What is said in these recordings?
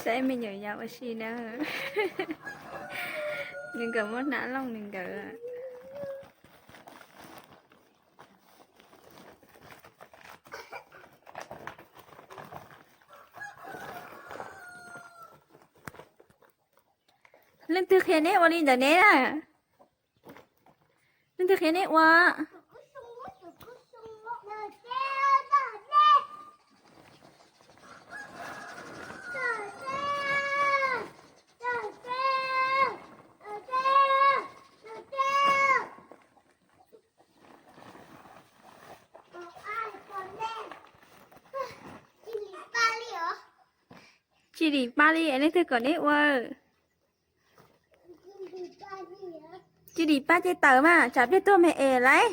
Saib me nyuam yaus ua si na. Nws nkawd muab hnab looj nws nkawd. Leej twg qhia neb ua li ntawd ne? Leej twg qhia neb ua? Tsis dim paj li es leej twg kom neb ua? Tsis dim paj ces tawm mas tsam pliag tuag me es lauj.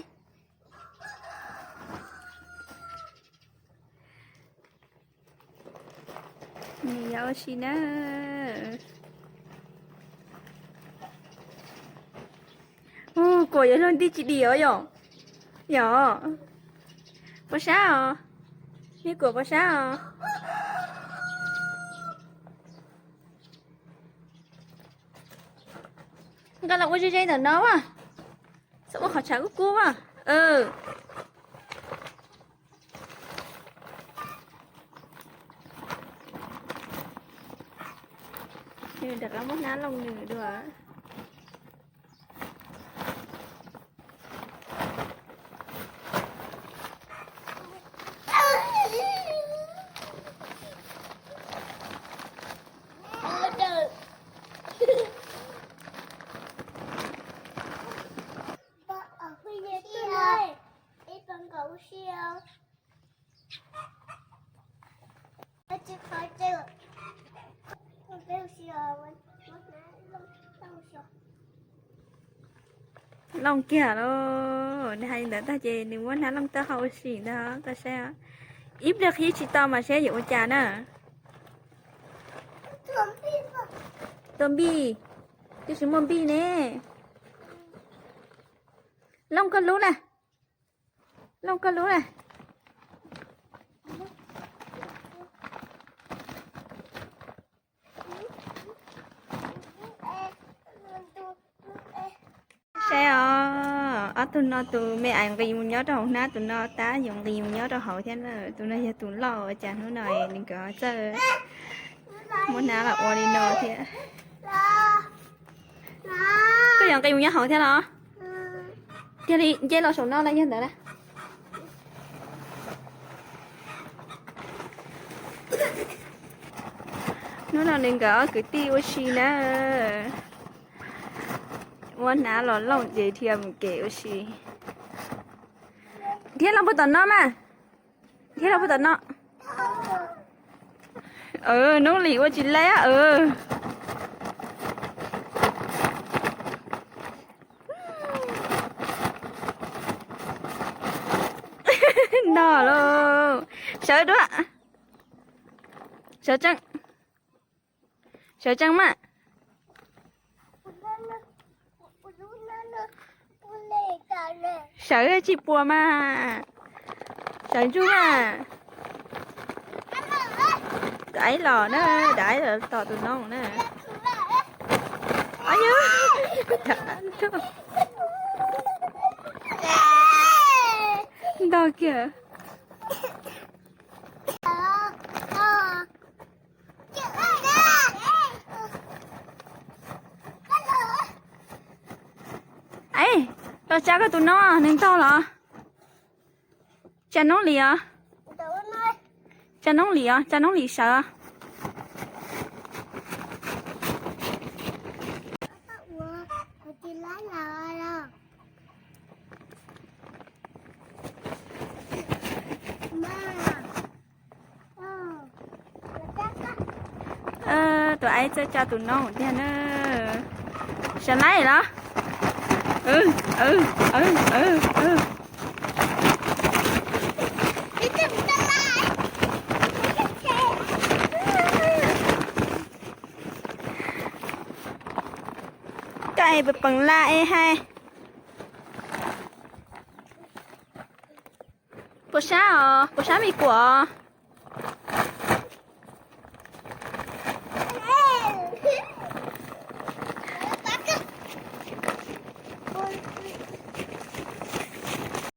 Nws yog ua si na. Kuam yuav luag nti tsis dim os yom. Yom. Puas sab os? Nej kuam puas sab os? Nqa los ua ze ze ntawm no as. Txhob ua qhov tshav kub kub as. Rov qab muab hnab looj nws dua. Looj kiag lauj, nws hais li ntawd tag ces nws muab hnab looj taub hau ua si ntag koj saib. Ib pliag qhib tsis tau mas saib yuav ua cas na. Tua npij, twb tsis muaj npij ne. Looj koj lub na. Looj koj lub na. Saib os, ob tug no tus me ais nqis mus nyob rau hauv hnab, tus no tab yuav nqis mus nyob rau hauv thiab na. Tus no yog tus loj, ua cas hnub no nws nkawd txawj muab hnab los ua li no thiab. Koj yuav nqis mus nyob hauv thiab los? Tiag li, nce los saum no los yog ntawd na. Hnub no nws nkawd ob kwv tij ua si na. Muab hnab los looj ces dhia mus kev ua si. Dhia los puag tom no mas. Dhia los puag tom no. Noob Lis ua tsis laib. Ntog lauj. Sawv dua. Sawv tseeb. Sawv tseeb mas. Sawv tsis puas mas. Sawv ntsuj mas. Dais los na, dais los tom tus noob na. Ntog kiag. Los tsa koj tus noob, nws ntog los? Tsa Noob Lis os. Tsa Noob Lis os, tsa Noob Lis sawv. Tus aib txawj tsa tus noob tiag na. Sawv laib los? Koj es peev la es hais. Puas sab os, puas sab me kuam?